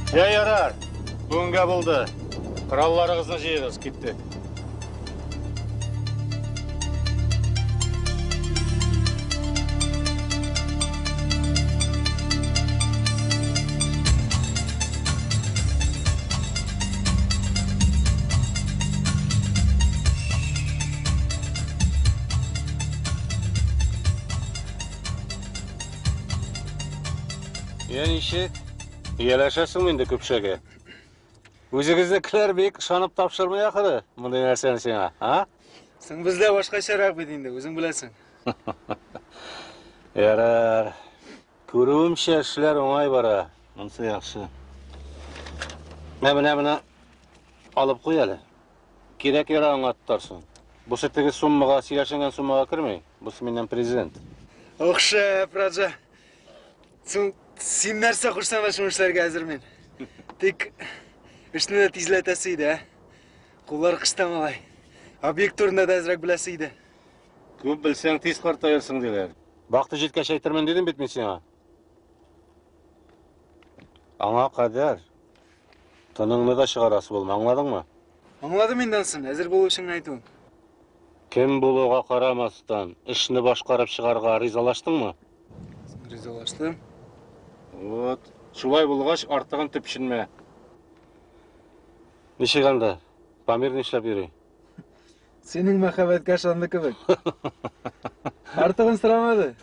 Я ярар, бүгенгә булды. Коралларыгызны җыегыз, киттек. Я ничек? Ияләшәсеңме инде көпшәгә? Үзегезнекеләр бик ышанып тапшырмый ахыры мондый нәрсәне сиңа, а? Соң бездә башкачарак бит инде, үзең беләсең. Ярар. Күрүемчә, эшләр уңай бара. Монысы яхшы. Менә, менә, менә алып куй әле. Кирәк ярагыңа тотарсың. Бусы теге суммага, сөйләшенгән суммага керми. Бусы миннән презент. Ох, шәп, Раджа. Соң син нәрсә кушсаң да шуны эшләргә әзер мин. Тик эшне дә тизләтәсе иде, ә? Куллар кышта, малай. Объект турында да әзрәк беләсе иде. Күп белсәң, тиз картаерсың, диләр. Вакыты җиткәч әйтермен дидем бит мин сиңа. Аңа кадәр тыныңны да чыгарасы булма, аңладыңмы? Аңладым инде ансын, әзер булу өчен генә әйтүем. Кем булуга карамастан, эшне башкарып чыгарга ризалаштыңмы? Ризалаштым. Вот. Шулай булгач, артыгын төпченмә. Ничек анда? Памир нишләп йөри? Синең мәхәббәткә ышанды кебек. Артыгын сорамады.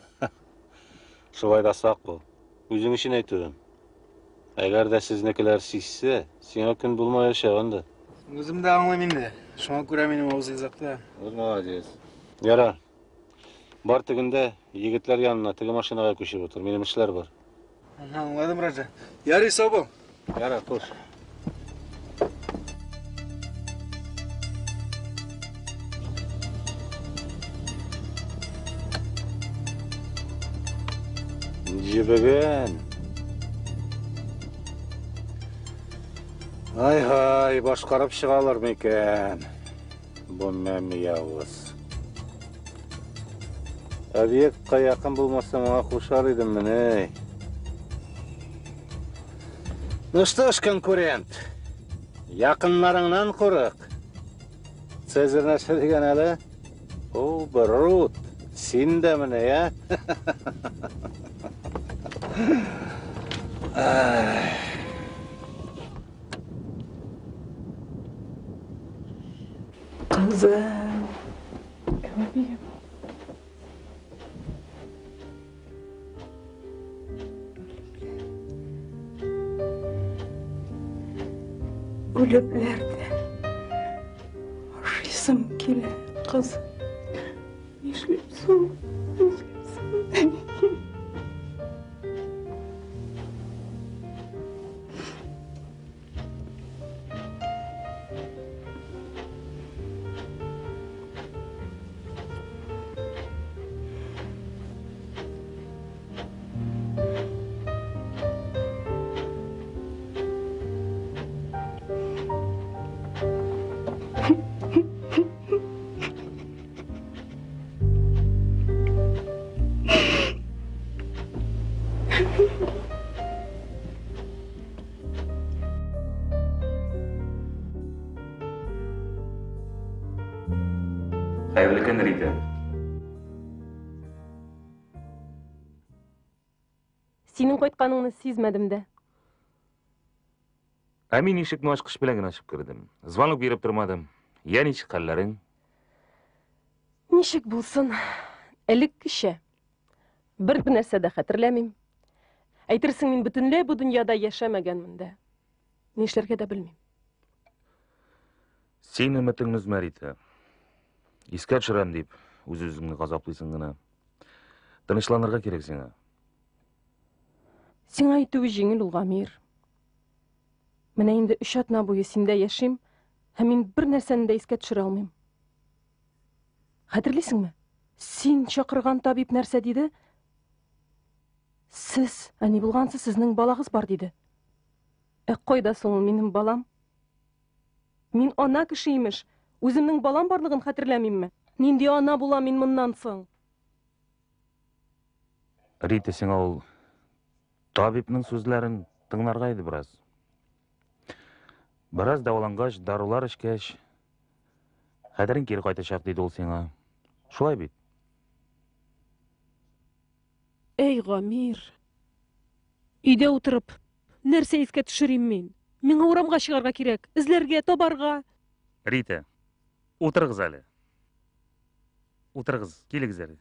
Шулай да сак бул. Үзең өчен әйтүем. Әгәр дә сезнекеләр сизсә, сиңа көн булмаячак инде. Үзем дә аңлыйм инде. Шуңа күрә минем авыз йозакта. Вот молодец. Ярар. Бар тегендә егетләр янына, теге машинага күчеп утыр. Минем эшләр бар. Аңладым, Раджа. Ярый, сау бул. Ярар, хуш. Җебегән. Ай-һай, башкарып чыгалар микән? Бу мәм явыз. Объектка якын булмаса, моңа кушар идем менә. Ну что ж, конкурент, якыннарыңнан курык. Цезарь нәрсә дигән әле? О, Брут, син дә менә, я? Кызым. Әбием. Үлепләр дә ашыйсым килә, кызым. Нишлим соң? Нишлим соң, әнием? Хәерле көн, Рита. Синең кайтканыңны сизмәдем дә. Ә мин ишекне ачкыч белән генә ачып кердем. Звонок биреп тормадым. Я ничек хәлләрең? Ничек булсын? Элеккечә. Бер нәрсә дә хәтерләмим. Әйтерсең, мин бөтенләй бу дөньяда яшәмәгәнмен дә. Нишләргә дә белмим. Син өметеңне өзмә, Рита. Искә төшерәм дип, үз-үзеңне газаплыйсың гына. Тынычланырга кирәк сиңа. Сиңа әйтүе җиңел ул, Гамир. Менә инде өч атна буе синдә яшим, һәм мин бер нәрсәне дә искә төшерә алмыйм. Хәтерлисеңме? Син чакырган табиб нәрсә диде? Сез, әни булгансыз, сезнең балагыз бар диде. Ә кайда соң ул минем балам? Мин ана кеше имеш. Үземнең балам барлыгын хәтерләмимме? Нинди ана булам мин моннан соң? Рита, сиңа ул табибның сүзләрен тыңларга иде бераз. Бераз дәвалангач, дарулар эчкәч, хәтерең кире кайтачак, диде ул сиңа. Шулай бит? Әй, Гамир. Өйдә утырып, нәрсә искә төшерим мин? Миңа урамга чыгарга кирәк, эзләргә, табарга. Рита, утырыгыз әле. Утырыгыз, килегез әле.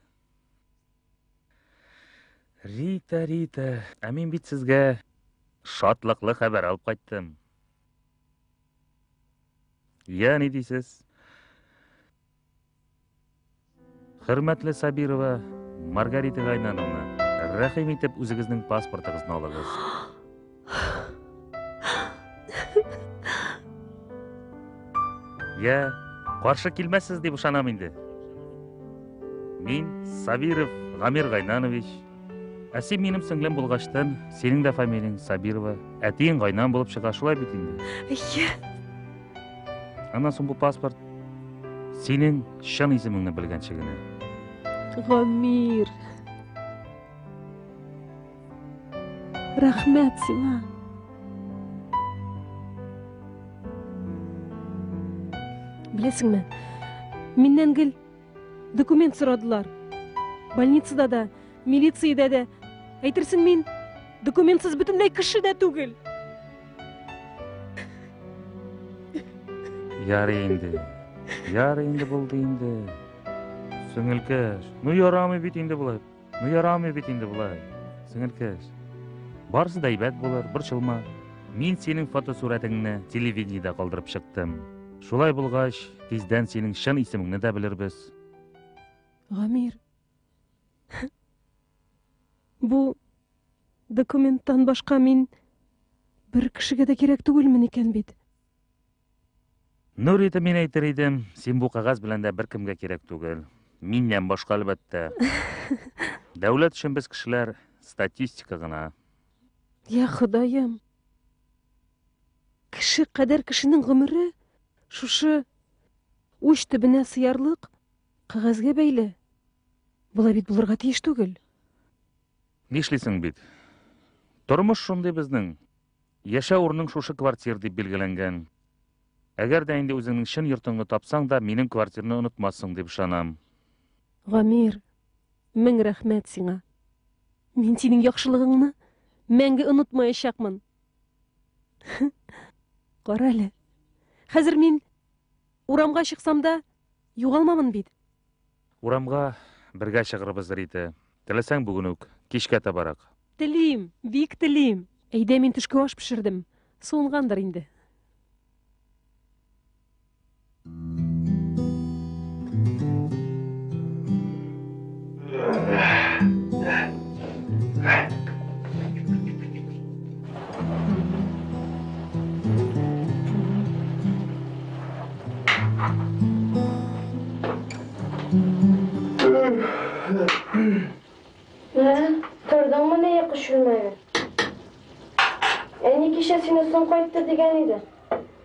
Рита, Рита, ә мин бит сезгә шатлыклы хәбәр алып кайттым. Я, ни дисез? Хөрмәтле Сабирова Маргарита Гайнановна, рәхим итеп үзегезнең паспортыгызны алыгыз. Я, каршы килмәссез дип ышанам инде. Мин Сабиров Гамир Гайнанович. Ә син минем сеңлем булгачтын, синең дә фамилияң Сабирова, әтиең Гайнан булып чыга, шулай бит инде. Әйе. Аннан соң бу паспорт синең чын исемеңне белгәнче генә. Гамир. Рәхмәт сиңа. Беләсеңме, миннән гел документ сорадылар. Больницада да, милициядә дә. Әйтерсең мин документсыз бөтенләй кеше дә түгел. Ярый инде. Ярый инде булды инде. Сеңелкәш, ну ярамый бит инде болай. Ну ярамый бит инде болай. Сеңелкәш. Барысы да әйбәт булыр, борчылма. Мин синең фотосурәтеңне телевидениедә калдырып чыктым. Шулай булгач, тиздән синең чын исемеңне дә белербез. Гамир. Бу документтан башка мин бер кешегә дә кирәк түгелмен икән бит. Ну, Рита, мин әйтер идем, син бу кәгазь белән дә беркемгә кирәк түгел. Миннән башка, әлбәттә. Дәүләт өчен без кешеләр статистика гына. Я Ходаем. Кеше кадәр кешенең гомере шушы уч төбенә сыярлык кәгазьгә бәйле. Болай бит булырга тиеш түгел. Нишлисең бит? Тормыш шундый безнең. Яшәү урының шушы квартир дип билгеләнгән. Әгәр дә инде үзеңнең чын йортыңны тапсаң да, минем квартирны онытмассың дип ышанам. Гамир, мең рәхмәт сиңа. Мин синең яхшылыгыңны мәңге онытмаячакмын. Кара әле. Хәзер мин урамга чыксам да югалмамын бит. Урамга бергә чыгырбыз, Рита. Теләсәң бүген үк, кичкә табарак. Телим, бик телим. Әйдә, мин төшке аш пешердем. Суынгандыр инде. Ә, тордыңмы ни йокы чүлмәге? Әни кичә сине соң кайтты дигән иде.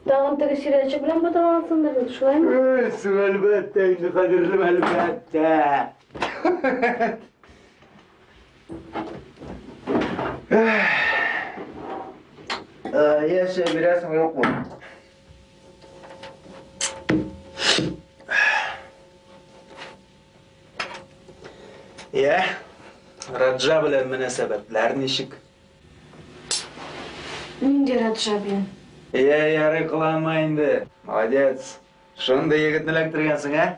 Тагын теге сөйрәлчек белән буталгансыңдыр бит, шулаймы? Эй, соң әлбәттә инде, кадерлем, әлбәттә. Я чәй бирәсең, юкмы? Я, Раджа белән мөнәсәбәтләр ничек? Нинди Раджа белән? Я, ярый кыланма инде. Молодец. Шундый егетне эләктергәнсең, ә?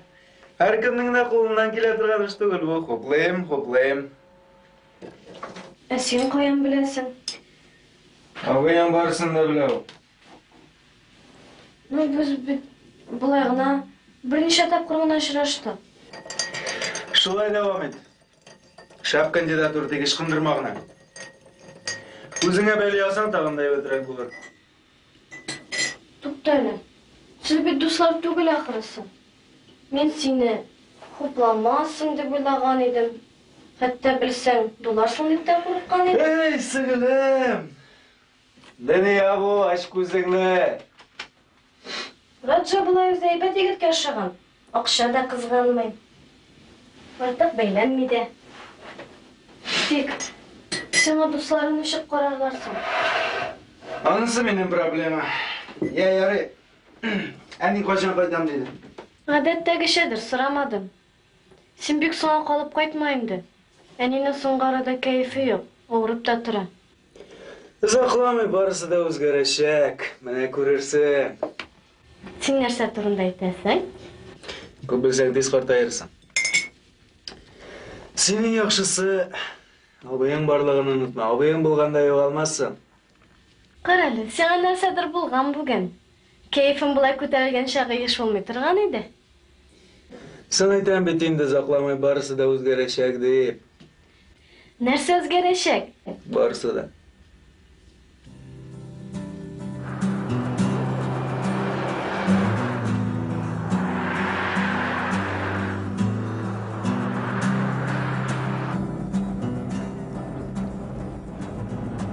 Һәркемнең дә кулыннан килә торган эш түгел бу. Хуплыйм, хуплыйм. Ә син каян беләсең? Абыем барысын да белә ул. Ну, без бит болай гына берничә тапкыр гына очраштык. Шулай дәвам ит. Шәп кандидатура, тик ычкындырма гына. Үзеңә бәйли алсаң, тагын да әйбәтрәк булыр. Тукта әле. Сез бит дуслар түгел ахрысы. Мин сине хупламассың дип уйлаган идем. Хәтта белсәң, дуларсың дип тә курыккан идем. Эй, сеңелем! Дөнья бу, ач күзеңне. Раджа болай үзе әйбәт егеткә ошаган. Акча да кызганмый. Артык бәйләнми дә. Тик сиңа дусларың ничек карарлар соң? Анысы минем проблема. Я, ярый. Әни кайчан кайтам диде. Гадәттәгечәдер, сорамадым. Син бик соңга калып кайтма инде. Әнинең соңгы арада кәефе юк, авырып та тора. Озакламый барысы да үзгәрәчәк. Менә күрерсең. Син нәрсә турында әйтәсең? Күп белсәң, тиз картаерсың. Синең яхшысы, абыең барлыгын онытма. Абыең булганда югалмассың. Карале, сиңа нәрсәдер булган бүген. Кәефең болай күтәрелгән чагы еш булмый торган иде. Соң әйтәм бит инде, озакламый барысы да үзгәрәчәк дип. Нәрсә үзгәрәчәк? Барысы да.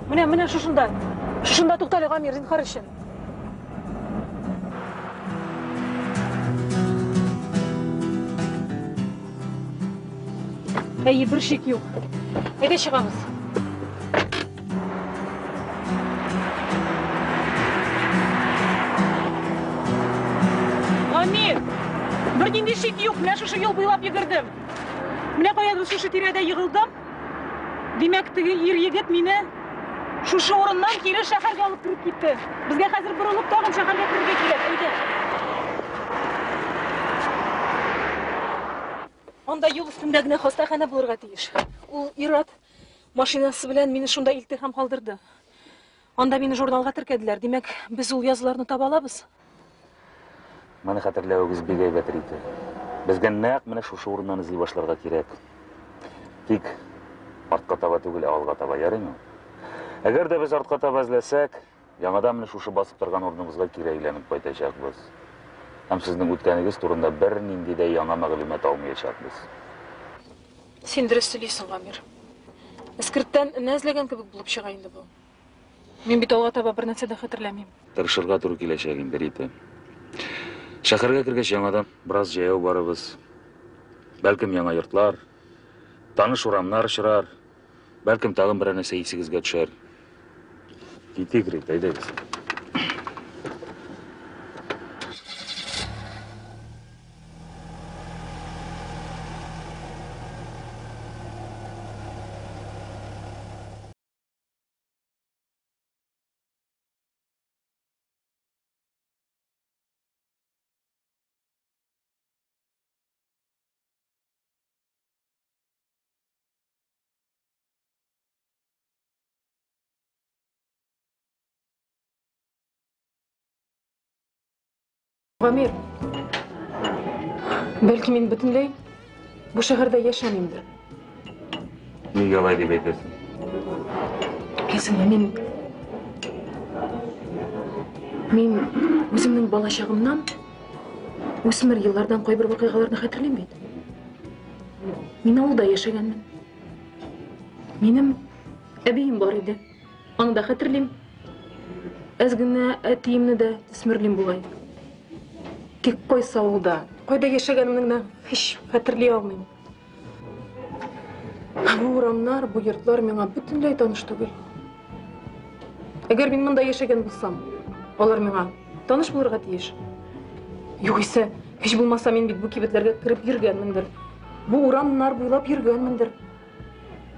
Менә, менә шушында. Шушында туктале, Гамир, зинһар өчен. Әйе, бер шик юк. Әйдә чыгабыз. Гамир! Бернинди шик юк, менә шушы юл буйлап йөгердем. Менә каядыр шушы тирәдә егылдым. Димәк, теге ир егет мине шушы урыннан кире шәһәргә алып кереп китте. Безгә хәзер борылып тагын шәһәргә керергә кирәк. Әйдә. Анда юл өстендә генә хастаханә булырга тиеш. Ул ир-ат машинасы белән мине шунда илтте һәм калдырды. Анда мине журналга теркәделәр. Димәк, без ул язуларны таба алабыз. Моны хәтерләвегез бик әйбәт, Рита. Безгә нәкъ менә шушы урыннан эзли башларга кирәк. Тик артка таба түгел, ә алга таба, ярыймы? Әгәр дә без артка таба эзләсәк, яңадан менә шушы басып торган урыныбызга кире әйләнеп кайтачакбыз. Һәм сезнең үткәнегез турында бернинди дә яңа мәгълүмат алмаячакбыз. Син дөрес сөйлисең, Гамир. Эскерттән энә эзләгән кебек булып чыга инде бу. Мин бит алга таба бернәрсә дә хәтерләмим. Тырышырга туры киләчәк инде, Рита. Шәһәргә кергәч яңадан бераз җәяү барыбыз. Бәлкем яңа йортлар, таныш урамнар очрар. Бәлкем тагын берәр нәрсә исегезгә төшәр. Китик, Рита, әйдәгез. Гамир, бәлки мин бөтенләй бу шәһәрдә яшәмимдер. Нигә алай дип әйтәсең? Беләсеңме, мин мин үземнең балачагымнан үсмер еллардан кайбер вакыйгаларны хәтерлим бит. Мин авылда яшәгәнмен. Минем әбием бар иде. Аны да хәтерлим. Әз генә әтиемне дә төсмерлим бугай. Тик кайсы авылда, кайда яшәгәнемне генә һич хәтерли алмыйм. Бу урамнар, бу йортлар миңа бөтенләй таныш түгел. Әгәр мин монда яшәгән булсам, алар миңа таныш булырга тиеш. Югыйсә, һич булмаса мин бит бу кибетләргә кереп йөргәнмендер. Бу урамнар буйлап йөргәнмендер.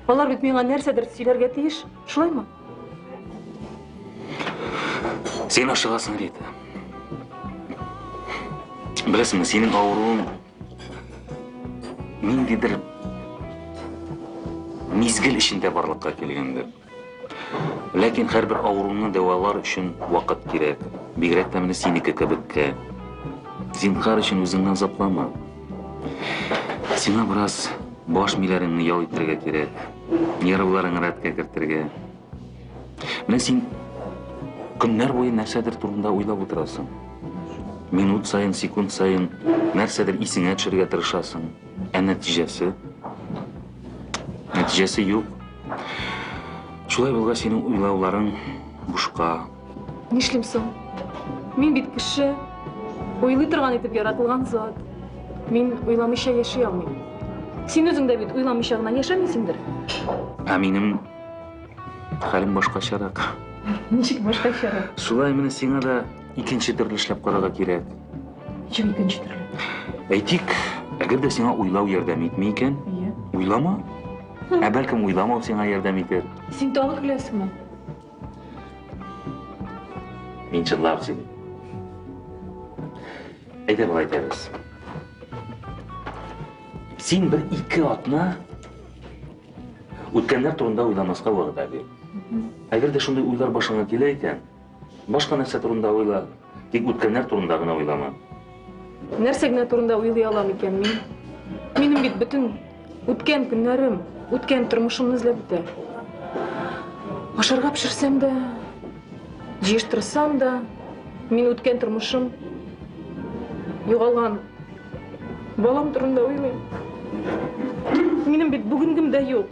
Алар бит миңа нәрсәдер сөйләргә тиеш, шулаймы? Син ашыгасың, Рита. Беләсеңме, синең авыруың ниндидер мизгел эчендә барлыкка килгәндер. Ләкин һәрбер авыруны дәвалар өчен вакыт кирәк. Бигрәк тә менә синеке кебеккә. Зинһар өчен үзеңне азаплама. Сиңа бераз баш миләреңне ял итәргә кирәк. Нервларыңны рәткә кертергә. Менә син көннәр буе нәрсәдер турында уйлап утырасың. Минут саен, секунд саен нәрсәдер исеңә төшерергә тырышасың. Ә нәтиҗәсе? Нәтиҗәсе юк. Шулай булгач, синең уйлауларың бушка. Нишлим соң? Мин бит кеше, уйлый торган итеп яратылган зат. Мин уйламыйча яши алмыйм. Син үзең дә бит уйламыйча гына яшәмисеңдер. Ә минем хәлем башкачарак. Ничек башкачарак? Шулай менә сиңа да икенче төрле эшләп карарга кирәк. Ничек икенче төрле? Әйтик, әгәр дә сиңа уйлау ярдәм итми икән, уйлама. Ә бәлкем уйламау сиңа ярдәм итәр. Син тагы көләсеңме? Мин чынлап сөйлим. Әйдә болай итәбез. Син бер ике атна үткәннәр турында уйламаска вәгъдә бир. Әгәр дә шундый уйлар башыңа килә икән, башка нәрсә турында уйла, тик үткәннәр турында гына уйлама. Нәрсә генә турында уйлый алам икән мин? Минем бит бөтен үткән көннәрем, үткән тормышымны эзләп бетә. Ашарга пешерсәм дә, җыештырсам да, мин үткән тормышым, югалган балам турында уйлыйм. Минем бит бүгенгем дә юк.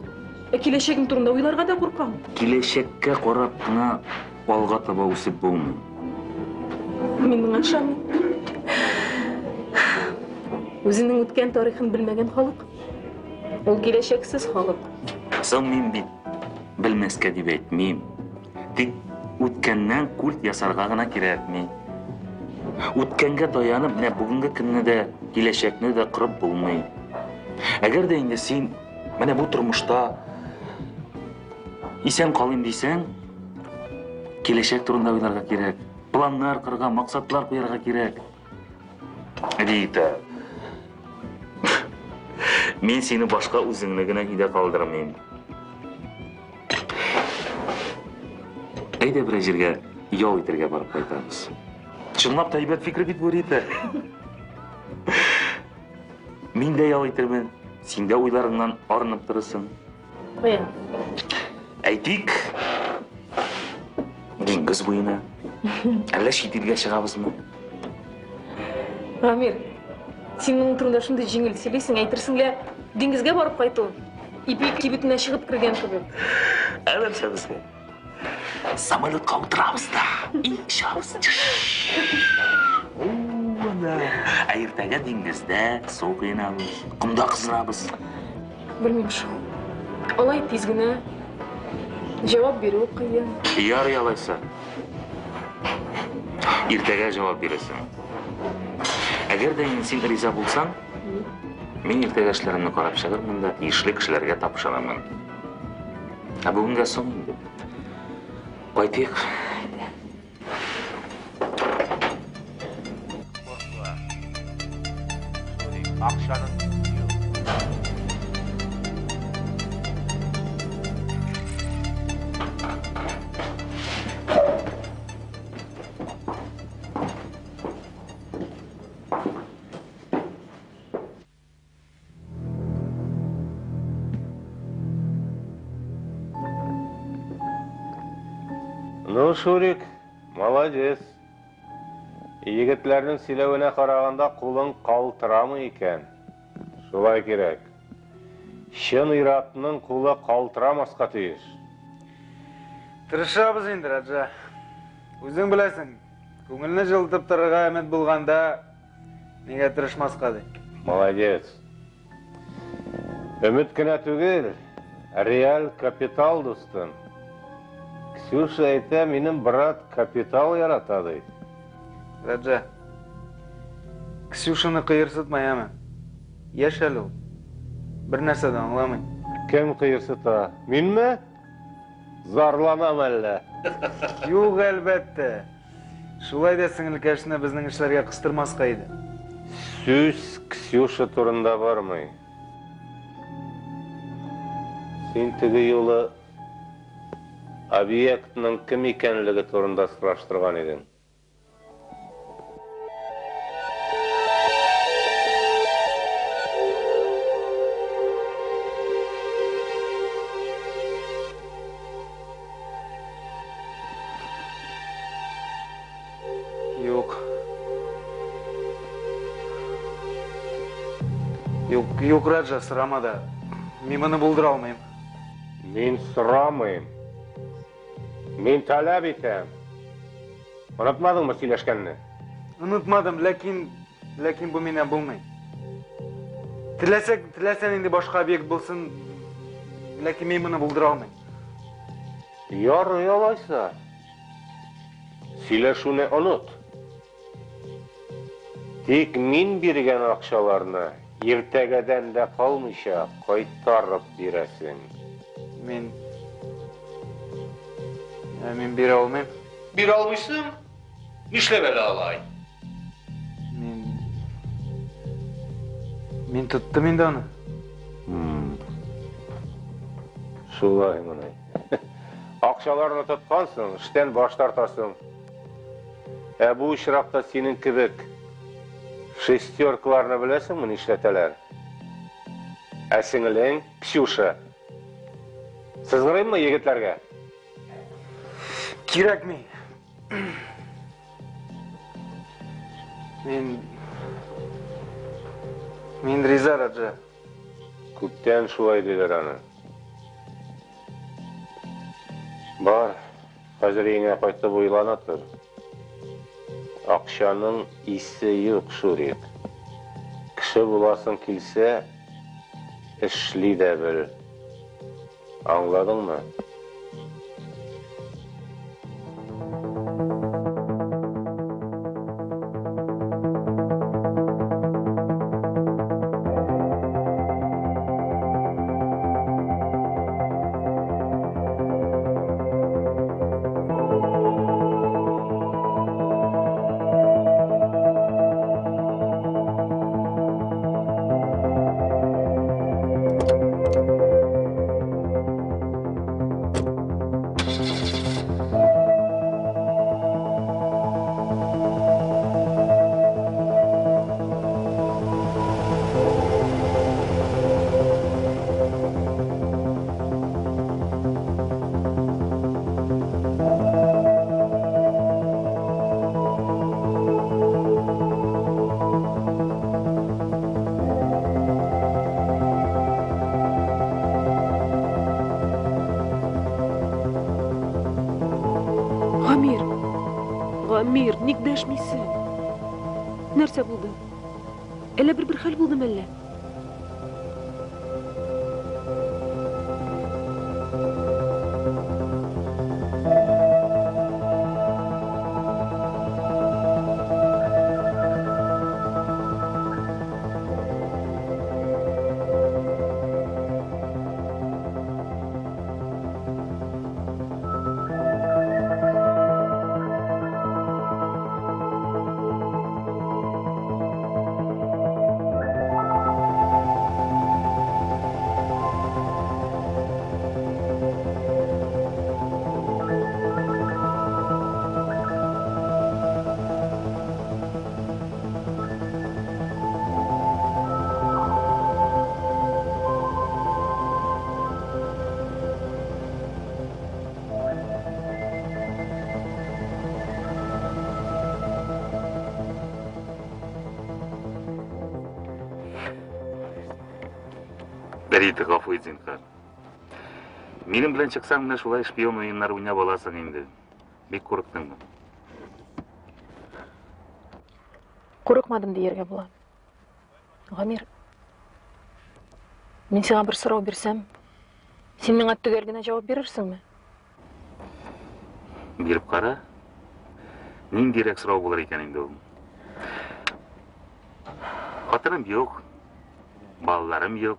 Ә киләчәгем турында уйларга да куркам. Киләчәккә карап кына алга таба үсеп булмый. Мин моңа ышанмыйм. Үзенең үткән тарихын белмәгән халык, ул киләчәксез халык. Соң мин бит белмәскә дип әйтмим. Тик үткәннән культ ясарга гына кирәкми. Үткәнгә таянып, менә бүгенге көнне дә, киләчәкне дә корып булмый. Әгәр дә инде син менә бу тормышта исән калыйм дисәң, киләчәк турында уйларга кирәк. Планнар корырга, максатлар куярга кирәк. Рита, мин сине башка үзеңне генә өйдә калдырмыйм. Әйдә берәр җиргә ял итәргә барып кайтабыз. Чынлап та әйбәт фикер бит бу, Рита. Мин дә ял итермен, син дә уйларыңнан арынып торырсың. Кая? Әйтик, диңгез буена. Әллә чит илгә чыгабызмы? Гамир, син моның турында шундый җиңел сөйлисең, әйтерсең лә диңгезгә барып кайту ипи кибетенә чыгып кергән кебек. Ә нәрсә безгә? Самолетка утырабыз да, и очабыз. Ә иртәгә диңгездә су коенабыз, комда кызынабыз. Белмим шул. Алай тиз генә җавап бирү кыен. Ярый алайса. Иртәгә җавап бирәсең. Әгәр дә инде син риза булсаң, мин иртәгә эшләремне карап чыгырмын да тиешле кешеләргә тапшырырмын. Ә бүгенгә соң инде. Кайтыйк. Акчаның юк. Ну, Шурик, молодец. Егетләрнең сөйләвенә караганда кулың калтырамый икән. Шулай кирәк. Чын ир-атның кулы калтырамаска тиеш. Тырышабыз инде, Раджа. Үзең беләсең, күңелне җылытып торырга өмет булганда, нигә тырышмаска ди. Молодец. Өмет кенә түгел, реаль капитал, дустым. Ксюша әйтә, минем брат капитал ярата, ди. Раджа, Ксюшаны кыерсытма, яме. Яшь әле ул. Бер нәрсә дә аңламый. Кем кыерсыта? Минме? Зарланам әллә? Юк, әлбәттә. Шулай да сеңелкәшне безнең эшләргә кыстырмаска иде. Сүз Ксюша турында бармый. Син теге юлы объектның кем икәнлеге турында сораштырган идең. Юк. Юк, юк, Раджа, сорама да. Мин моны булдыра алмыйм. Мин сорамыйм. Мин таләп итәм. Онытмадыңмы сөйләшкәнне? Онытмадым, ләкин, ләкин бу миннән булмый. Теләсә, теләсә нинди башка объект булсын, ләкин мин моны булдыра алмыйм. Ярый алайса. Сөйләшүне оныт. Тик мин биргән акчаларны иртәгәдән дә калмыйча кайтарып бирәсең. Мин Ә мин бирә алмыйм. Бирә алмыйсың? Нишләп әле алай? Мин Мин тоттым инде аны. Шулай мыни. Акчаларны тоткансың, эштән баш тартасың. Ә бу очракта синең кебек шестеркаларны беләсеңме нишләтәләр? Ә сеңелең Ксюша. Сызгырыйммы егетләргә? Кирәкми. Мин Мин риза, Раджа. Күптән шулай диләр аны. Бар, хәзер өеңә кайтып уйлана тор. Акчаның исе юк, Шурик. Кеше буласың килсә, эшли дә бел. Аңладыңмы? Гамир! Гамир, ник дәшмисең? Нәрсә булды? Әллә бер-бер хәл булдымы әллә? Рита, гафу ит, зинһар. Минем белән чыксаң, менә шулай шпион уеннары уйнап аласың инде. Бик курыктыңмы? Курыкмадым дияргә була. Гамир, мин сиңа бер сорау бирсәм, син миңа төгәл генә җавап бирерсеңме? Биреп кара. Ниндирәк сорау булыр икән инде ул? Хатыным юк, балаларым юк,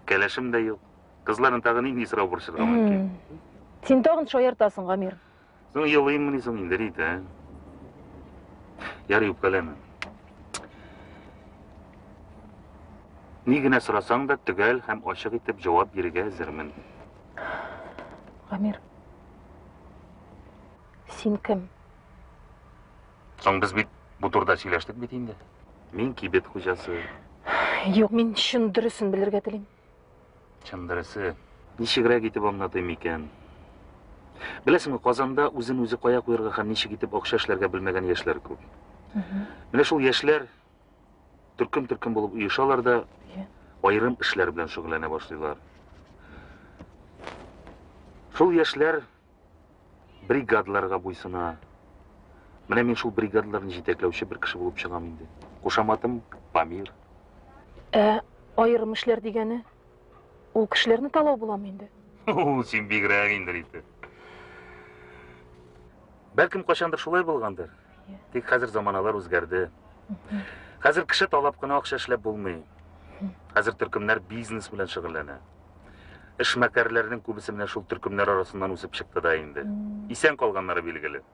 кәләшем дә юк. Кызларны тагы нинди сорау борчырга мөмкин? Син тагын шаяртасың, Гамир. Соң елыйммыни соң инде, Рита? Ярый, үпкәләмә. Ни генә сорасаң да, төгәл һәм ачык итеп җавап бирергә әзермен. Гамир, син кем? Соң без бит бу турыда сөйләштек бит инде. Мин кибет хуҗасы. Юк, мин чын дөресен белергә телим. Чын дөресе. Ничегрәк итеп аңлатыйм икән? Беләсеңме, Казанда үзен үзе кая куярга һәм ничек итеп акча эшләргә белмәгән яшьләр күп. Менә шул яшьләр төркем-төркем булып оешалар да аерым эшләр белән шөгыльләнә башлыйлар. Шул яшьләр бригадаларга буйсына. Менә мин шул бригадаларны җитәкләүче бер кеше булып чыгам инде. Кушаматым Памир. Ә аерым эшләр дигәне ул кешеләрне талау буламы инде? Ул син бигрәк инде, Рита. Бәлкем кайчандыр шулай булгандыр. Тик хәзер заманалар үзгәрде. Хәзер кеше талап кына акча эшләп булмый. Хәзер төркемнәр бизнес белән шөгыльләнә. Эшмәкәрләрнең күбесе менә шул төркемнәр арасыннан үсеп чыкты да инде. Исән калганнары билгеле.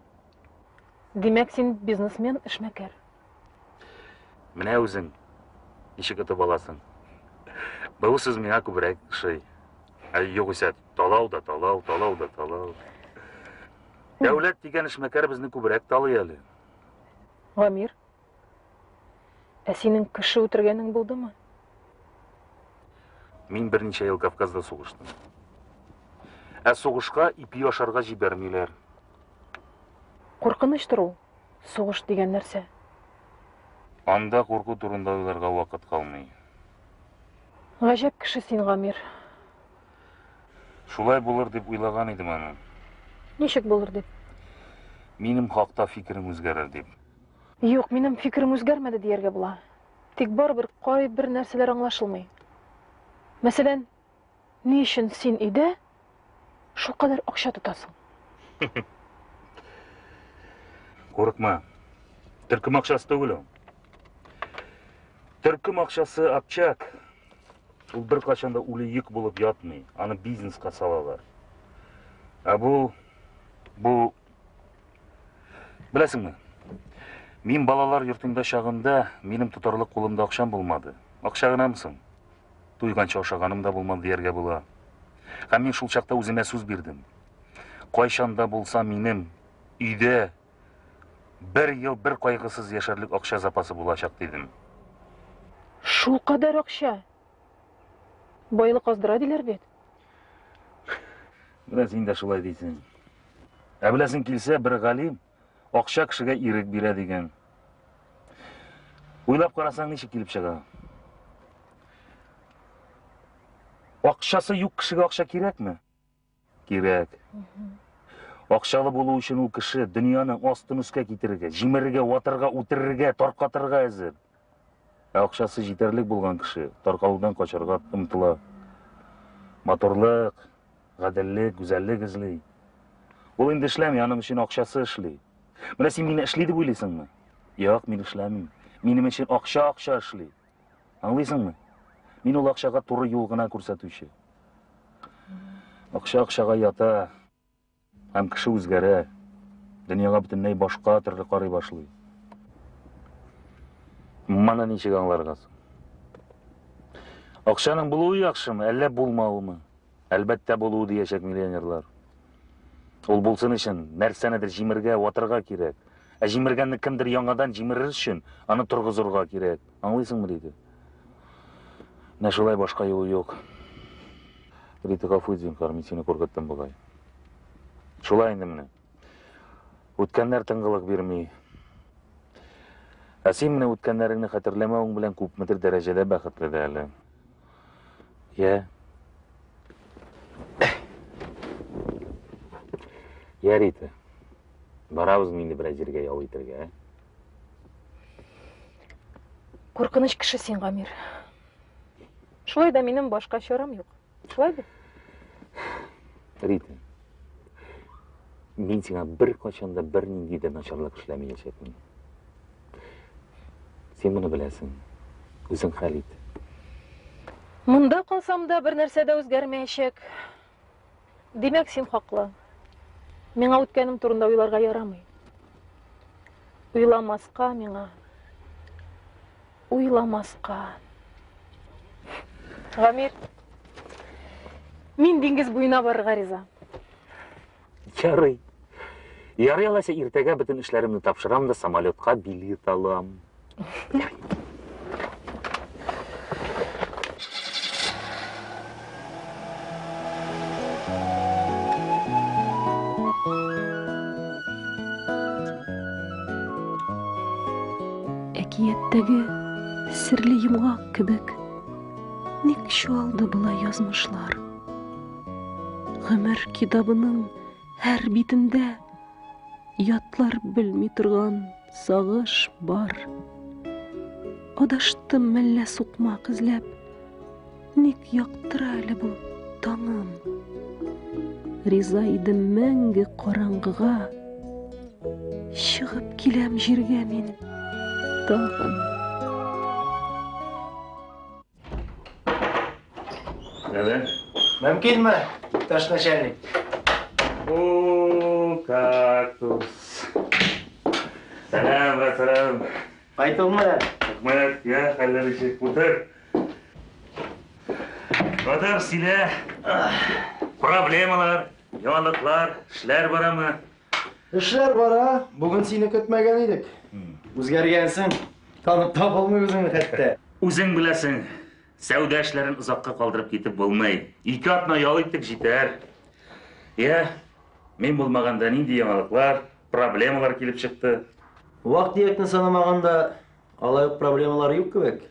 Димәк, син бизнесмен, эшмәкәр. Менә үзең ничек отып аласың. Бу сүз миңа күбрәк ошый. Ә югыйсә талау да талау, талау да талау. Дәүләт дигән эшмәкәр безне күбрәк талый әле. Гамир, ә синең кеше үтергәнең булдымы? Мин берничә ел Кавказда сугыштым. Ә сугышка ипи ашарга җибәрмиләр. Куркынычтыр ул, сугыш дигән нәрсә. Анда курку турында уйларга вакыт калмый. Гаҗәп кеше син, Гамир. Шулай булыр дип уйлаган идем аны. Ничек булыр дип? Минем хакта фикерең үзгәрер дип. Юк, минем фикерем үзгәрмәде дияргә була. Тик барыбер кайбер нәрсәләр аңлашылмый. Мәсәлән, ни өчен син өйдә шулкадәр акча тотасың? Курыкма. Төркем акчасы түгел ул. Төркем акчасы общак. Ул беркайчан да үле йөк булып ятмый. Аны бизнеска салалар. Ә бу бу беләсеңме? Мин балалар йортында чагында минем тотарлык кулымда акчам булмады. Акча гынамы соң? Туйганчы ашаганым да булмады дияргә була. Һәм мин шул чакта үземә сүз бирдем. Кайчан да булса минем өйдә бер ел бер кайгысыз яшәрлек акча запасы булачак дидем. Шул кадәр акча. Байлык аздыра диләр бит. Менә син дә шулай дисең. Ә беләсең килсә, бер галим акча кешегә ирек бирә дигән. Уйлап карасаң, ничек килеп чыга? Акчасы юк кешегә акча кирәкме? Кирәк. Акчалы булу өчен ул кеше дөньяның астын өскә китерергә, җимерергә, ватырга, үтерергә, таркатырга әзер. Ә акчасы җитәрлек булган кеше таркалудан качарга омтыла. Матурлык, гаделлек, гүзәллек эзли. Ул инде эшләми, аның өчен акчасы эшли. Менә син мине эшли дип уйлыйсыңмы? Юк, мин эшләмим. Минем өчен акча акча эшли. Аңлыйсыңмы? Мин ул акчага туры юл гына күрсәтүче. Акча акчага ята. Һәм кеше үзгәрә. Дөньяга бөтенләй башка төрле карый башлый. Моны ничек аңларга соң? Акчаның булуы яхшымы, әллә булмавымы? Әлбәттә, булуы диячәк миллионерлар. Ул булсын өчен нәрсәнедер җимергә, ватырга кирәк. Ә җимергәнне кемдер яңадан җимерер өчен аны торгызырга кирәк. Аңлыйсыңмы, Рита? Менә шулай башка юлы юк. Рита, гафу ит, зинһар, мин сине куркыттым бугай. Шулай инде менә. Үткәннәр тынгылык бирми. Ә син менә үткәннәреңне хәтерләмәвең белән күпмедер дәрәҗәдә бәхетле дә әле. Йә. Йә, Рита. Барабызмы инде берәр җиргә ял итәргә, ә? Куркыныч кеше син, Гамир. Шулай да минем башка чарам юк. Шулай бит? Рита, мин сиңа беркайчан да бернинди дә начарлык эшләмәячәкмен. Син моны беләсең. Үзең хәл ит. Монда калсам да бер нәрсә дә үзгәрмәячәк. Димәк, син хаклы. Миңа үткәнем турында уйларга ярамый. Уйламаска миңа. Уйламаска. Гамир, мин диңгез буена барырга риза. Ярый. Ярый алайса иртәгә бөтен эшләремне тапшырам да самолетка билет алам. Әкияттәге серле йомгак кебек ник чуалды болай язмышлар? Гомер китабының һәр битендә ятлар белми торган сагыш бар. Адаштым мәллә сукмак эзләп, ник яктыра әле бу таңым? Риза идем мәңге караңгыга, чыгып киләм җиргә мин тагын. Сәлам. Мөмкинме, иптәш начальник? О, кактус. Сәлам, брат, сәлам. Кайтылмы? Рәхмәт, я, хәлләр ничек? Утыр. Утыр, сөйлә. Проблемалар, яңалыклар, эшләр барамы? Эшләр бара. Бүген сине көтмәгән идек. Үзгәргәнсең. Танып та булмый үзеңне хәтта. Үзең беләсең, сәүдә эшләрен озакка калдырып китеп булмый. 2 атна ял иттек, җитәр. Я, мин булмаганда нинди яңалыклар, проблемалар килеп чыкты? Вак-төякне санамаганда, алай ук проблемалар юк кебек.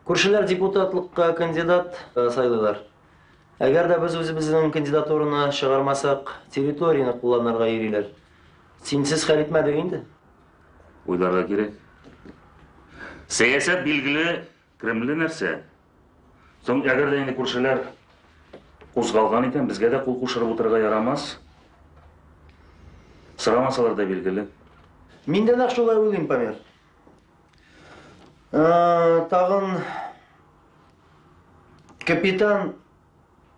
Күршеләр депутатлыкка кандидат сайлыйлар. Әгәр дә без үзебезнең кандидатураны чыгармасак, территорияне кулланырга йөриләр. Синсез хәл итмәдек инде. Уйларга кирәк. Сәясәт билгеле Кремле нәрсә. Соң әгәр дә инде күршеләр кузгалган икән, безгә дә кул кушырып утырырга ярамас. Сорамасалар да билгеле. Мин дә нәкъ шулай уйлыйм, Памир. Тагын капитан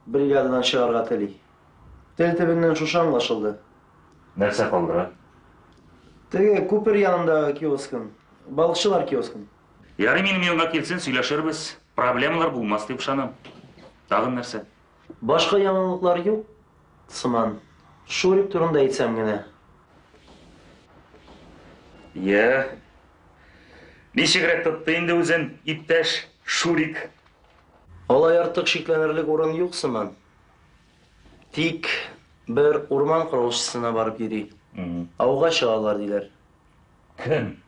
бригададан чыгарга тели. Тел төбеннән шушы аңлашылды. Нәрсә калдыра? Теге күпер янындагы киоскын, балыкчылар киоскын. Ярый, минем янга килсен, сөйләшербез. Проблемалар булмас дип ышанам. Тагын нәрсә? Башка яңалыклар юк сыман. Шурик турында әйтсәм генә. Я. Ничегрәк тотты инде үзен, иптәш Шурик? Алай артык шикләнерлек урын юк сыман. Тик бер урман каравылчысына барып йөри. Ауга чыгалар диләр. Кем?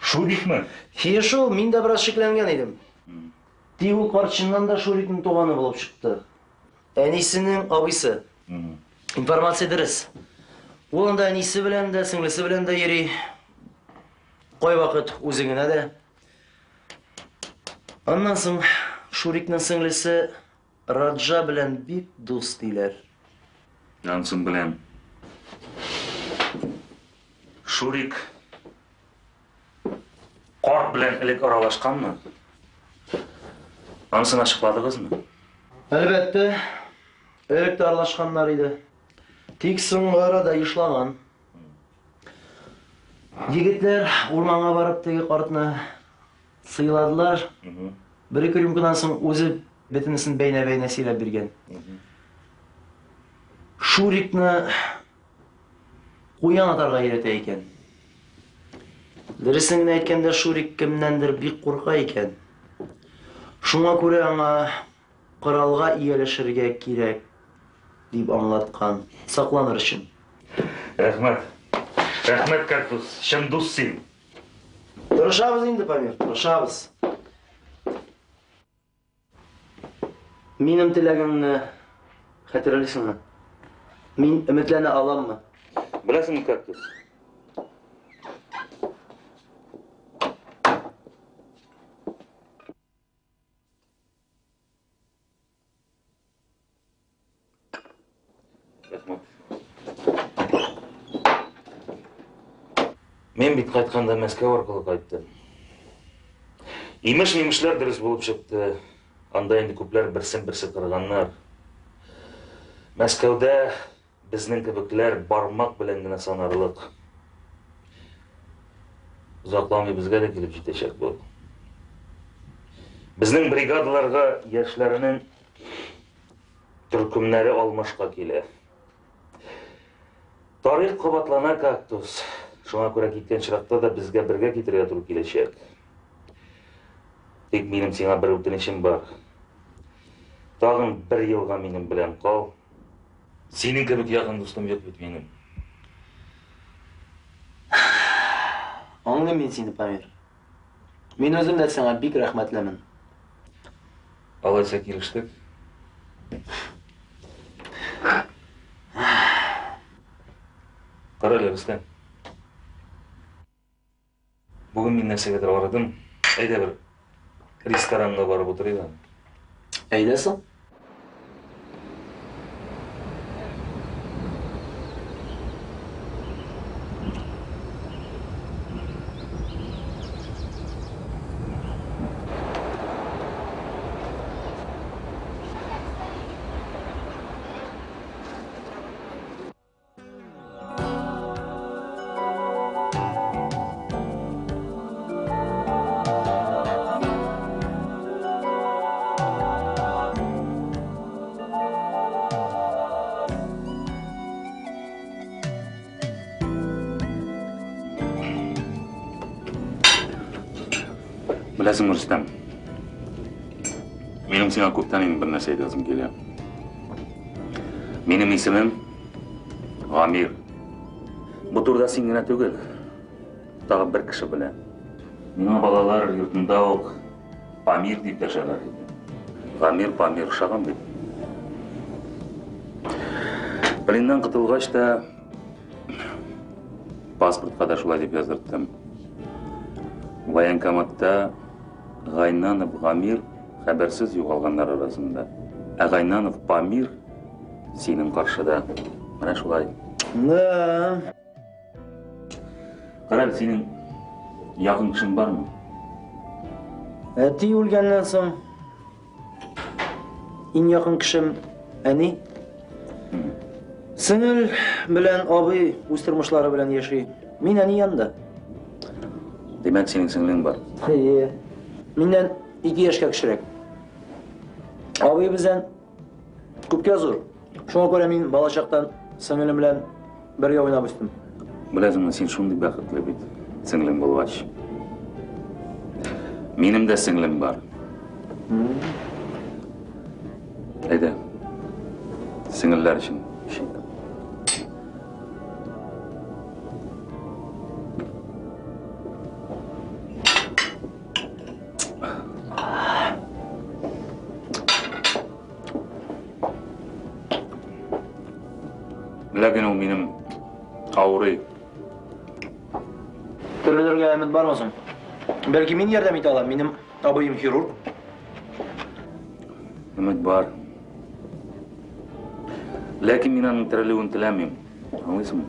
Шурикмы? Хие шул, мин дә бераз шикләнгән идем. Тик ул карт чыннан да Шурикның туганы булып чыкты. Әнисенең абыйсы. Информация дөрес. Ул анда әнисе белән дә, сеңлесе белән дә йөри. Кайвакыт үзе генә дә. Аннан соң Шурикның сеңлесе Раджа белән бик дус диләр. Ансын беләм. Шурик карт белән элек аралашканмы? Ансын ачыкладыгызмы? Әлбәттә, элек тә аралашканнар иде. Тик соңгы арада ешлаган. Егетләр урманга барып теге картны сыйладылар. Бер-ике рюмкадан соң үзе бөтенесен бәйнә-бәйнә сөйләп биргән. Шурикны куян атарга өйрәтә икән. Дөресен генә әйткәндә, Шурик кемнәндер бик курка икән. Шуңа күрә аңа коралга ияләшергә кирәк дип аңлаткан, сакланыр өчен. Рәхмәт. Рәхмәт, Кактус. Чын дус син. Тырышабыз инде, Памир, тырышабыз. Минем теләгемне хәтерлисеңме? Мин өметләнә аламмы? Беләсеңме, Кактус? Рәхмәт. Мин бит кайтканда Мәскәү аркылы кайттым. Имеш-мимешләр дөрес булып чыкты. Анда инде күпләр берсен-берсе кырганнар. Мәскәүдә безнең кебекләр бармак белән генә санарлык. Озакламый безгә дә килеп җитәчәк бу. Безнең бригадаларга яшьләрнең төркемнәре алмашка килә. Тарих кабатлана, Кактус. Шуңа күрә киткән чиракта да безгә бергә китергә туры киләчәк. Тик минем сиңа бер үтенечем бар. Тагын бер елга минем белән кал. Синең кебек якын дустым юк бит минем. Аңлыйм мин сине, Памир. Мин үзем дә сиңа бик рәхмәтлемен. Алайса килештек. Кара әле, Рөстәм. Бүген мин нәрсәгәдер арыдым. Әйдә бер ресторанга барып утырыйк әле. Әйдә соң. Беләсеңме, Рөстәм, минем сиңа күптән инде бер нәрсә әйтәсем килә. Минем исемем Гамир. Бу турыда син генә түгел, тагы бер кеше белә. Миңа балалар йортында ук Памир дип дәшәләр иде. Гамир Памир ошаган бит. Пленнан котылгач та паспортка да шулай дип яздырттым. Военкоматта Гайнанов Гамир хәбәрсез югалганнар арасында. Ә Гайнанов Памир синең каршыда. Менә шулай. Да. Кара әле, синең якын кешең бармы? Әти үлгәннән соң иң якын кешем әни. Сеңел белән абый үз тормышлары белән яши. Мин әни янында. Димәк, синең сеңлең бар. Әйе. Миннән 2 яшькә кечерәк. Абый бездән күпкә зур. Шуңа күрә мин балачактан сеңелем белән бергә уйнап үстем. Беләсеңме, син шундый бәхетле бит, сеңлең булгач. Минем дә сеңлем бар. Әйдә, сеңелләр өчен эчик. Ләкин ул минем авырый. Терелергә өмет бармы соң? Бәлки мин ярдәм итә алам, минем абыем хирург. Өмет бар. Ләкин мин аның терелүен теләмим. Аңлыйсыңмы?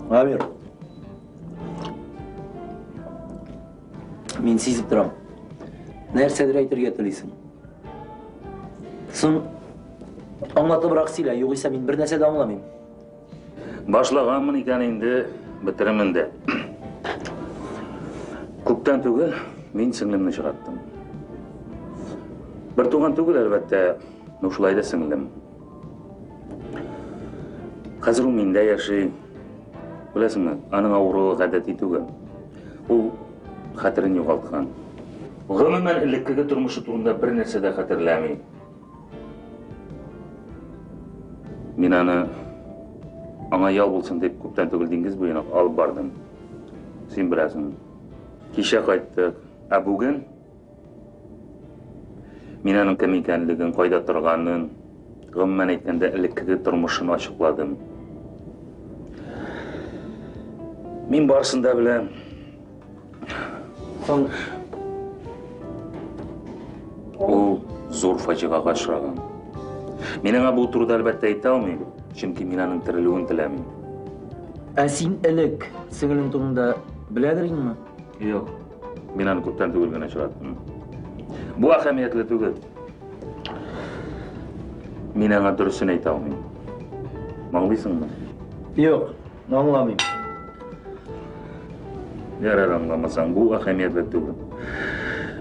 Гамир. Мин сизеп торам. Нәрсәдер әйтергә телисең. Соң аңлатыбрак сөйлә, югыйсә мин бер нәрсә дә аңламыйм. Башлаганмын икән инде, бетерермен дә. Күптән түгел мин сеңлемне очраттым. Бер туган түгел, әлбәттә, но шулай да сеңлем. Хәзер ул миндә яши. Беләсеңме, аның авыруы гадәти түгел. Ул хәтерен югалткан. Гомумән, элеккеге тормышы турында бер нәрсә дә хәтерләми. Мин аны аңа ял булсын дип күптән түгел диңгез буена алып бардым. Син беләсең. Кичә кайттык. Ә бүген мин аның кем икәнлеген, кайда торганын, гомумән әйткәндә, элеккеге тормышын ачыкладым. Мин барысын да беләм. Соң Ул зур фаҗигага очраган. Мин аңа бу турыда әлбәттә әйтә алмыйм, чөнки мин аның терелүен теләмим. Ә син элек сеңелең турында беләдер инме? Юк. Мин аны күптән түгел генә очраттым. Бу әһәмиятле түгел. Мин аңа дөресен әйтә алмыйм. Аңлыйсыңмы? Юк, аңламыйм. Ярар, аңламасаң, бу әһәмиятле түгел.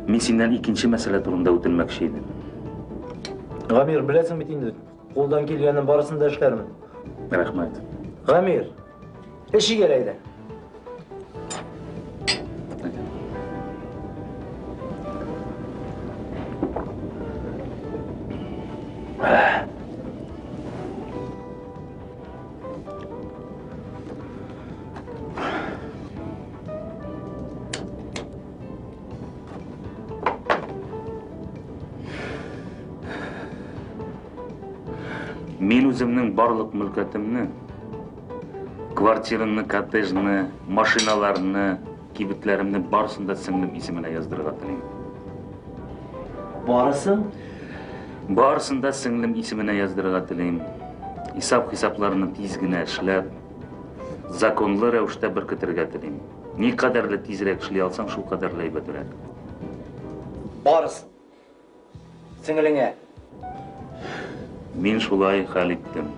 Мин синнән икенче мәсьәлә турында үтенмәкче идем. Гамир, беләсең бит инде, кулдан килгәннең барысын да эшләрмен. Рәхмәт. Гамир, эшик әле әйдә. Мин үземнең барлык мөлкәтемне, квартирамны, коттеджны, машиналарны, кибетләремне барысын да сеңлем исеменә яздырырга телим. Барысын? Барысын да сеңлем исеменә яздырырга телим. Исап-хисапларны тиз генә эшләп, законлы рәвештә беркетергә телим. Ни кадәрле тизрәк эшли алсаң, шул кадәрле әйбәтрәк. Барысын. Сеңелеңә. Мин шулай хәл иттем.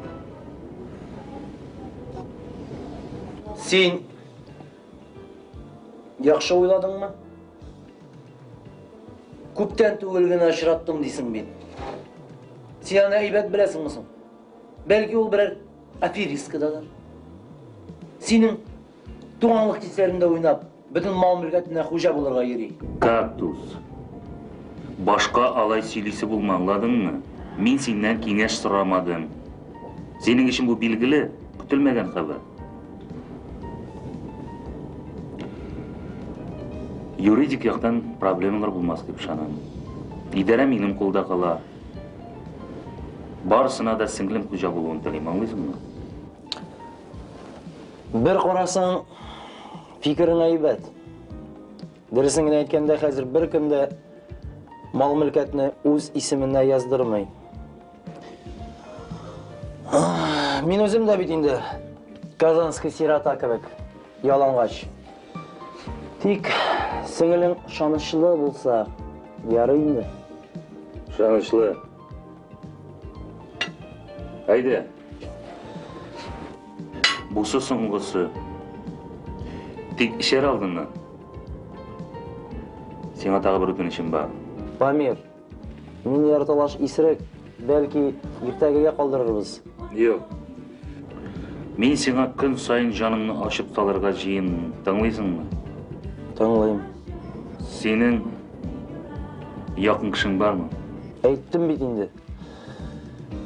Син яхшы уйладыңмы? Күптән түгел генә очраттым дисең бит. Син аны әйбәт беләсеңме соң? Бәлки ул берәр Аферистка дадыр. Синең туганлык хисләреңдә уйнап, бөтен мал-мөлкәтенә хуҗа булырга йөри. Кактус. Башка алай сөйлисе булма, аңладыңмы? Мин синнән киңәш сорамадым. Синең өчен бу билгеле, көтелмәгән хәбәр. Юридик яктан проблемалар булмас дип ышанам. Идарә минем кулда кала. Барысына да сеңлем хуҗа булуын телим, аңлыйсыңмы? Бер карасаң, фикерең әйбәт. Дөресен генә әйткәндә, хәзер беркем дә мал-мөлкәтне үз исеменә яздырмый. Мин үзем дә бит инде Казанский сирота кебек ялангач. Тик сеңелең ышанычлы булса, ярый инде. Ышанычлы. Әйдә. Бусы соңгысы. Тик эчәр алдыннан. Сиңа тагы бер үтенечем бар. Памир, мин яртылаш исерек, бәлки иртәгегә калдырырбыз. Юк. Мин сиңа көн саен җанымны ачып салырга җыенмын. Тыңлыйсыңмы? Тыңлыйм. Синең якын кешең бармы? Әйттем бит инде.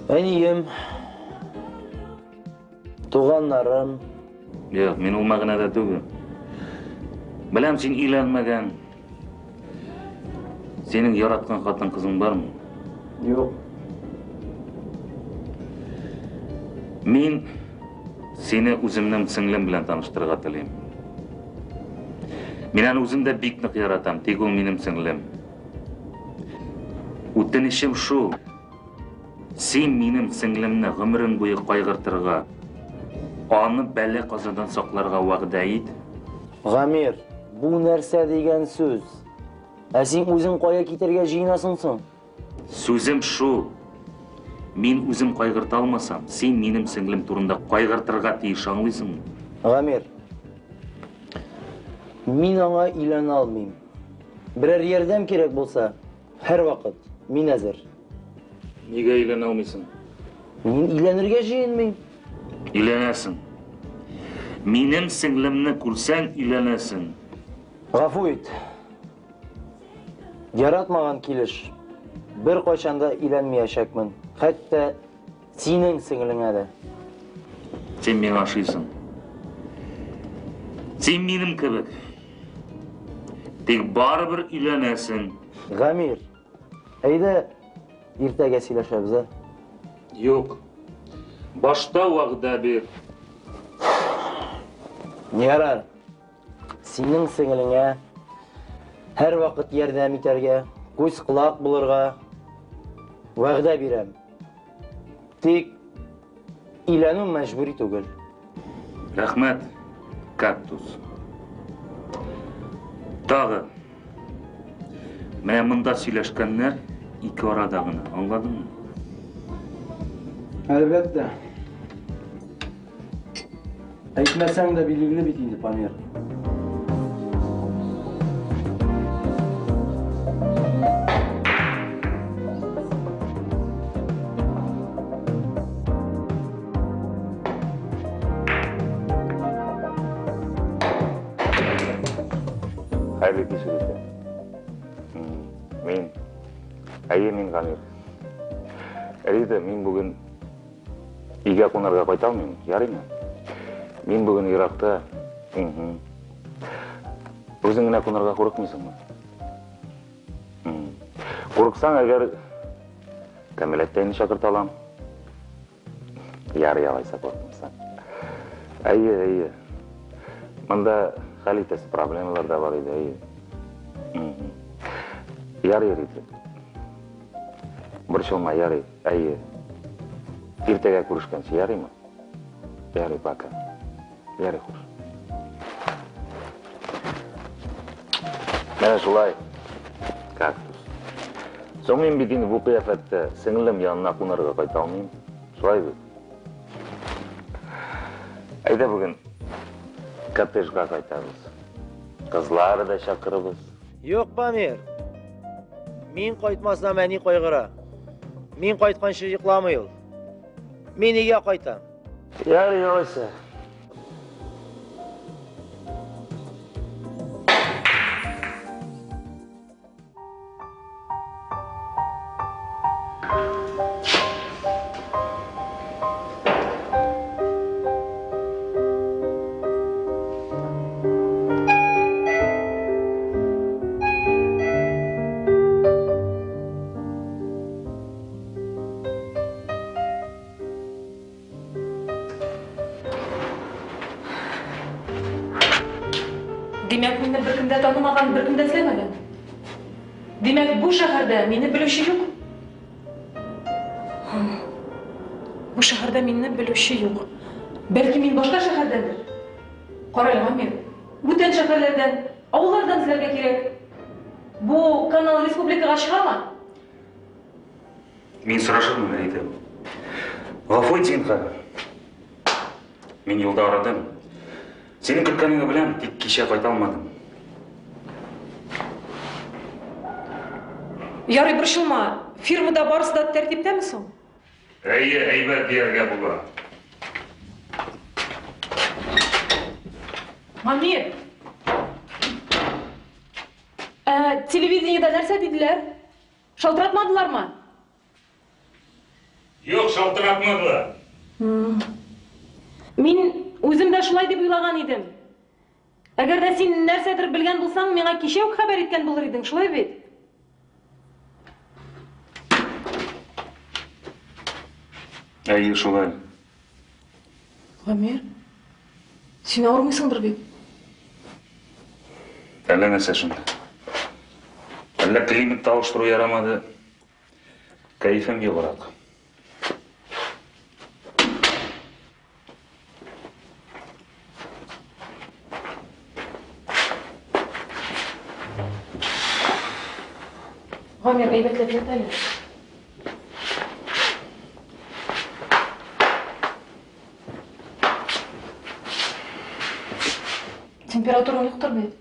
Әнием, туганнарым. Юк, мин ул мәгънәдә түгел. Беләм, син өйләнмәгән. Синең яраткан хатын-кызың бармы? Юк. Мин сине үземнең сеңлем белән таныштырырга телим. Мин аны үзем дә бик нык яратам, тик ул минем сеңлем. Үтенечем шул. Син минем сеңлемне гомерең буе кайгыртырга, аны бәла казадан сакларга вәгъдә ит. Гамир, бу нәрсә дигән сүз? Ә син үзең кая китәргә җыенасың соң? Сүзем шул. Мин үзем кайгырта алмасам, син минем сеңлем турында кайгыртырга тиеш, аңлыйсыңмы? Гамир, мин аңа өйләнә алмыйм. Берәр ярдәм кирәк булса, һәрвакыт мин әзер. Нигә өйләнә алмыйсың? Мин өйләнергә җыенмыйм. Өйләнәсең. Минем сеңлемне күрсәң, өйләнәсең. Гафу ит. Яратмаган килеш беркайчан да өйләнмәячәкмен. Хәтта синең сеңлеңә дә. Син миңа ошыйсың. Син минем кебек. Тик барыбер өйләнәсең. Гамир, әйдә иртәгә сөйләшәбез, ә? Юк. Башта вәгъдә бир. Ярар. Синең сеңлеңә һәрвакыт ярдәм итәргә, күз колак булырга вәгъдә бирәм. Тик өйләнү мәҗбүри түгел. Рәхмәт, кактус. Тагы. Менә монда сөйләшкәннәр ике арада гына, аңладыңмы? Әлбәттә. Әйтмәсәң дә билгеле бит инде, Памир. Хәерле кич, Рита. Мин, әйе, мин Гамир. Рита, мин бүген өйгә кунарга кайта алмыйм, ярыймы? Мин бүген еракта. Үзең генә кунарга курыкмыйсыңмы? Курыксаң, әгәр Камиләттәйне чакырта алам. Ярый, алайса курыкмасаң. Әйе, әйе. Монда хәл итәсе проблемалар да бар иде, әйе. Ярый, Рита. Борчылма, ярый, әйе. Иртәгә күрешкәнче, ярыймы? Ярый, пока. Ярый, хуш. Менә шулай, кактус. Соң мин бит инде бу кыяфәттә сеңлем янына кунарга кайта алмыйм. Шулай бит. Әйдә бүген коттеджга кайтабыз. Кызлары да чакырыбыз. Юк, Памир. Мин кайтмасам, әни кайгыра. Мин кайтканчы йокламый ул. Мин өйгә кайтам. Ярый, алайса. Димәк, мине беркем дә танымаган, беркем дә эзләмәгән. Димәк, бу шәһәрдә мине белүче юк. Бу шәһәрдә мине белүче юк. Бәлки мин башка шәһәрдәндер. Кара әле, Гамир. Бүтән шәһәрләрдән, авыллардан эзләргә кирәк. Бу канал республикага чыгамы? Мин сорашырмын, Рита. Гафу ит, зинһар. Мин юлда арыдым. Синең көткәнеңне беләм, тик кичә кайта алмадым. Ярый, борчылма. Фирмада барысы да тәртиптәме соң? Әйе, әйбәт дияргә була. Гамир! Ә телевидениедә нәрсә диделәр? Шалтыратмадылармы? Юк, шалтыратмадылар. Мин үзем дә шулай дип уйлаган идем. Әгәр дә син нәрсәдер белгән булсаң, миңа кичә үк хәбәр иткән булыр идең, шулай бит? Әйе, шулай. Гамир, син авырмыйсыңдыр бит? Әллә нәрсә шунда. Әллә климат алыштыру ярамады. Кәефем юграк. Гамир, әйбәтләп ят әле. Температураң юктыр бит?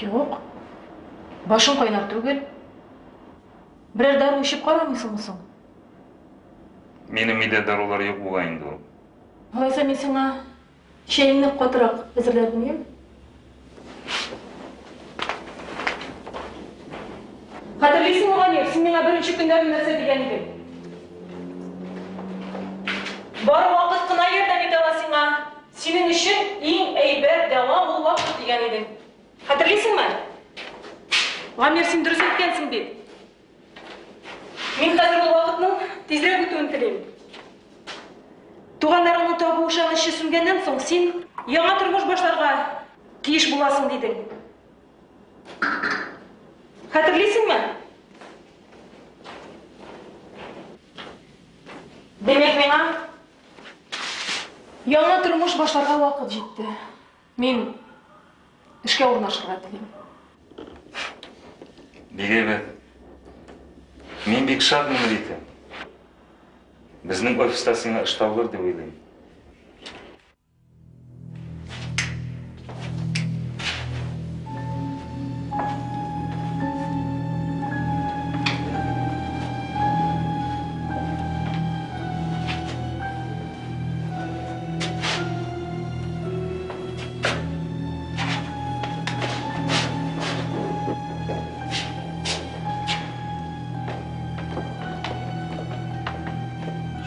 Юк. Башың кайнар түгел. Берәр дару эчеп карамыйсыңмы соң? Минем өйдә дарулар юк була инде ул. Алайса мин сиңа чәеңне катырак әзерләрмен, яме? Хәтерлисеңме, Гамир, син миңа беренче көннәрне нәрсә дигән идең? Бары вакыт кына ярдәм итә ала сиңа. Синең өчен иң әйбәт дәва ул вакыт дигән идең. Хәтерлисеңме? Гамир, син дөрес әйткәнсең бит. Мин хәзер ул вакытның тизрәк үтүен телим. Туганнарыңны табу ышанычы сүнгәннән соң син яңа тормыш башларга тиеш буласың дидең. Хәтерлисеңме? Димәк, миңа яңа тормыш башларга вакыт җитте. Мин эшкә урнашырга телим. Бик әйбәт. Мин бик шатмын, Рита. Безнең офиста сиңа эш табылыр дип уйлыйм.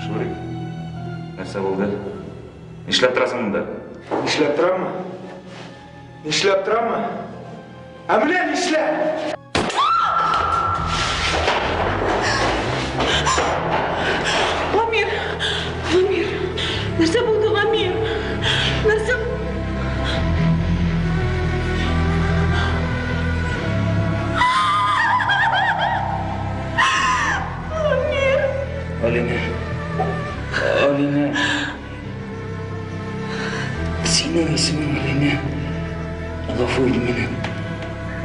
Шурик, нәрсә булды? Нишләп торасың монда? Нишләп тораммы? Нишләп тораммы? Ә менә нишләп! Гамир! Гамир! Нәрсә булды, Гамир? Нәрсә Гамир! Алинә. Алинә. Синең исемең Алинә. Гафу ит мине.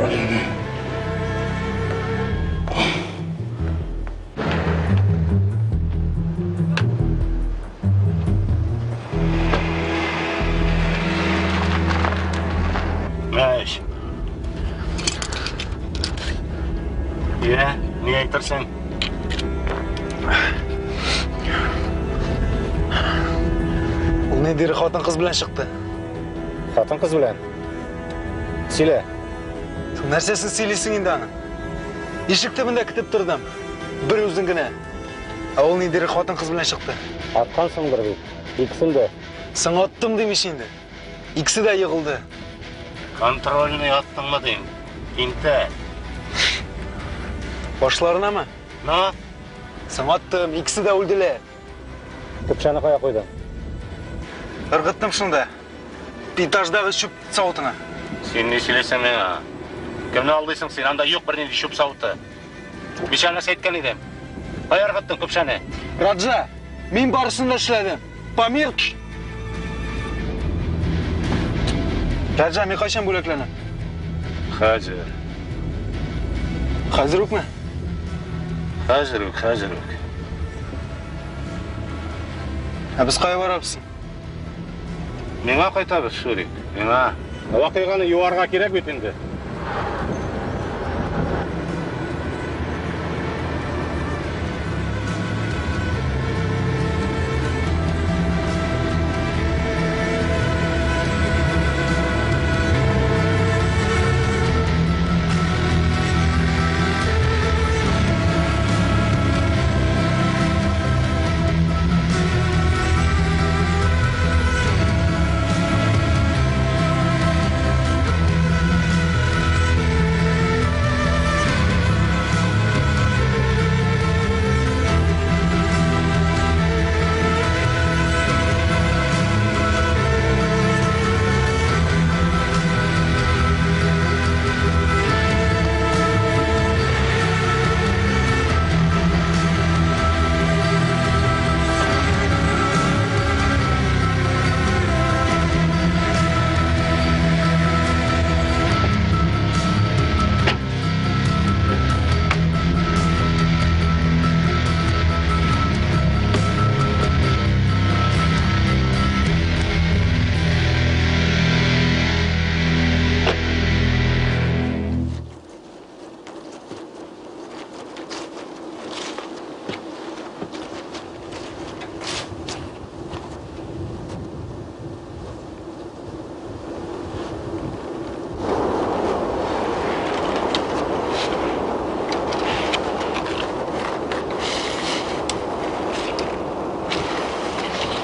Алинә. Әш. Йә, ни әйтерсең? Ул ниндидер хатын-кыз белән чыкты. Хатын-кыз белән? Сөйлә. Нәрсәсен сөйлисең инде аның? Ишек төбендә көтеп тордым. Бер үзең генә. Ә ул ниндидер хатын-кыз белән чыкты. Аткансыңдыр бит. Икесен дә. Соң аттым дим ич инде. Икесе дә егылды. Контрольный аттыңмы дим. Тинтәк. Башларынамы? На. Соң аттым, икесе дә үлделәр. Көпшәне кая куйдың? Ыргыттым шунда. Этаждагы чүп савытына. Син ни сөйлисең миңа? Кемне алдыйсың син? Анда юк бернинди чүп савыты. Мин сиңа нәрсә әйткән идем? Кая ыргыттың көпшәне? Раджа, мин барысын да эшләдем. Памир! Раджа, мин кайчан бүләкләнәм? Хәзер. Хәзер үкме? Хәзер үк, хәзер үк. Ә без кая барабыз? Миңа кайтабыз, Шурик. Миңа. Вакыйганы юарга кирәк бит инде.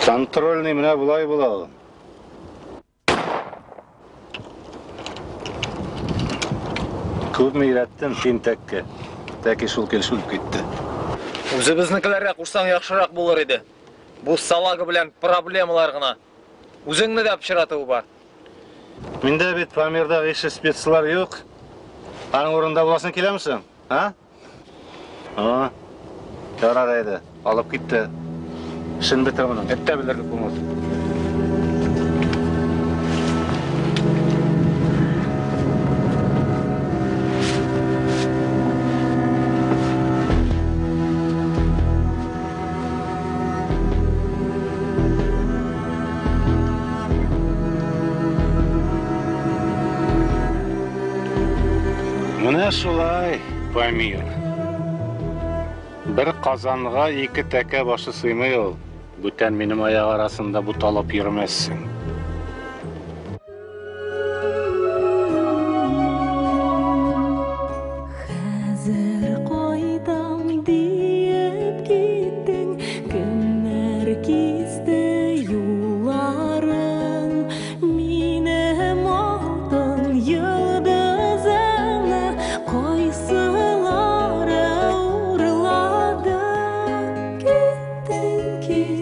Контрольный менә болай була ул. Күпме өйрәттем тинтәккә. Тәки шул килеш үлеп китте. Үзебезнекеләргә кушсаң яхшырак булыр иде. Бу салага белән проблемалар гына. Үзеңне дә пычратуы бар. Миндә бит Памирдагы ише спецлар юк. Аның урынында буласың киләме соң? А? А? Ярар әйдә, алып китте. Эшен бетер моның, эт тә белерлек булмас. Менә шулай, Памир. Бер казанга ике тәкә башы сыймый ул. Бүтән минем аяк арасында буталып йөрмәссең. Хәзер кайтам диеп киттең, кемнәр кисте юлларын? Минем алтын йолдызымны кайсылары урлады? Киттең, киттең.